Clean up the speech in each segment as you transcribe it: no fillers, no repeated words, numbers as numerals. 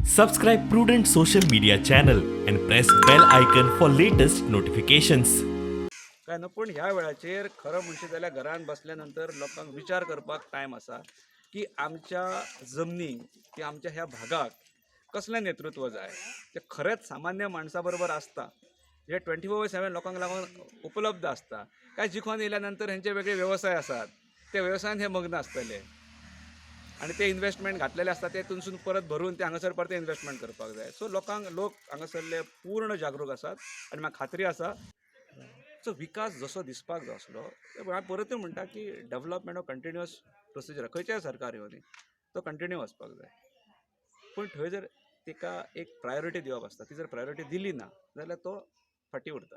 Subscribe Prudent Social Media channel and press bell icon for latest notifications. काय न्हू, पूण ह्या वेळाचेर खरो म्हणशी जाल्यार घरान बसल्या नंतर लोकांक विचार करपाक टायम आसा की आमच्या जमनीक की आमच्या ह्या भागाक कसलें नेतृत्व जाय, तें खरेंच सामान्य माणसा बरोबर आसता, जे 24/7 लोकांक लागून उपलब्ध आसता. काय जिखोन येयल्या नंतर हेंचे वेगळे वेवसाय आसात, ते वेवसायान हे मग्न आसतले आनी ते इन्वेस्टमेंट घातलेले आसता ते थंयसून परत भरून ते हांगासर परते इन्वेस्टमेंट करपाक जाय. सो लोकांक, लोक हांगासरले पूर्ण जागरूक आसात आनी म्हाका खात्री आसा, सो विकास जसो दिसपाक जाय आसलो, हांव परतूय म्हणटा की डेवलपमेंट हो कंटिन्युअस प्रोसिजर, खंयच्याय सरकार येवनी तो कंटिन्यू वचपाक जाय. पूण थंय जर तिका एक प्रायोरिटी दिवप आसता, ती जर प्रायोरिटी दिली ना जाल्यार तो फाटीं उरता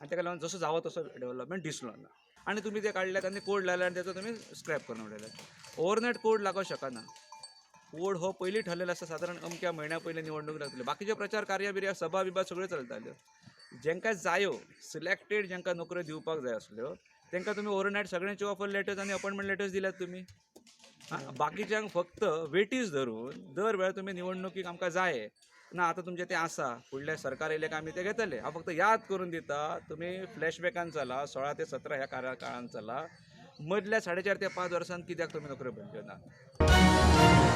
आनी ताका लागून जसो जावो तसो डेवलपमेंट दिसलो ना. आनी तुमी ते काडल्यात आनी कोड लायले आनी तेचो तुमी स्क्रॅप करून उडयले. ओवरनायट कोड लागोंक शकना. कोड हो पयलीं ठरलेलो आसता, सादारण अमक्या म्हयन्या पयलीं निवडणूक लागतली, बाकीचे प्रचार कार्य बिर्य सभा बिभा सगळ्यो चलताल्यो. जेंकां जायो सिलेक्टेड, जेंकां नोकऱ्यो दिवपाक जाय आसल्यो तेंकां तुमी ओवरनायट सगळ्यांच्यो ऑफर लेटर्स आनी अपॉयंटमेंट लेटर्स दिल्यात तुमी. बाकीच्यांक फक्त वेटीज धरून दर वेळार तुमी निवडणुकीक आमकां जाय ना, आतां तुमचें तें आसा, फुडलें सरकार येयलें काय आमी तें घेतले. हांव फक्त याद करून दिता, तुमी फ्लॅशबॅकान चला, 16 ते 17 ह्या काळान चला, मदल्या 4.5 ते 5 वर्सांत कित्याक तुमी नोकऱ्यो भरच्यो ना?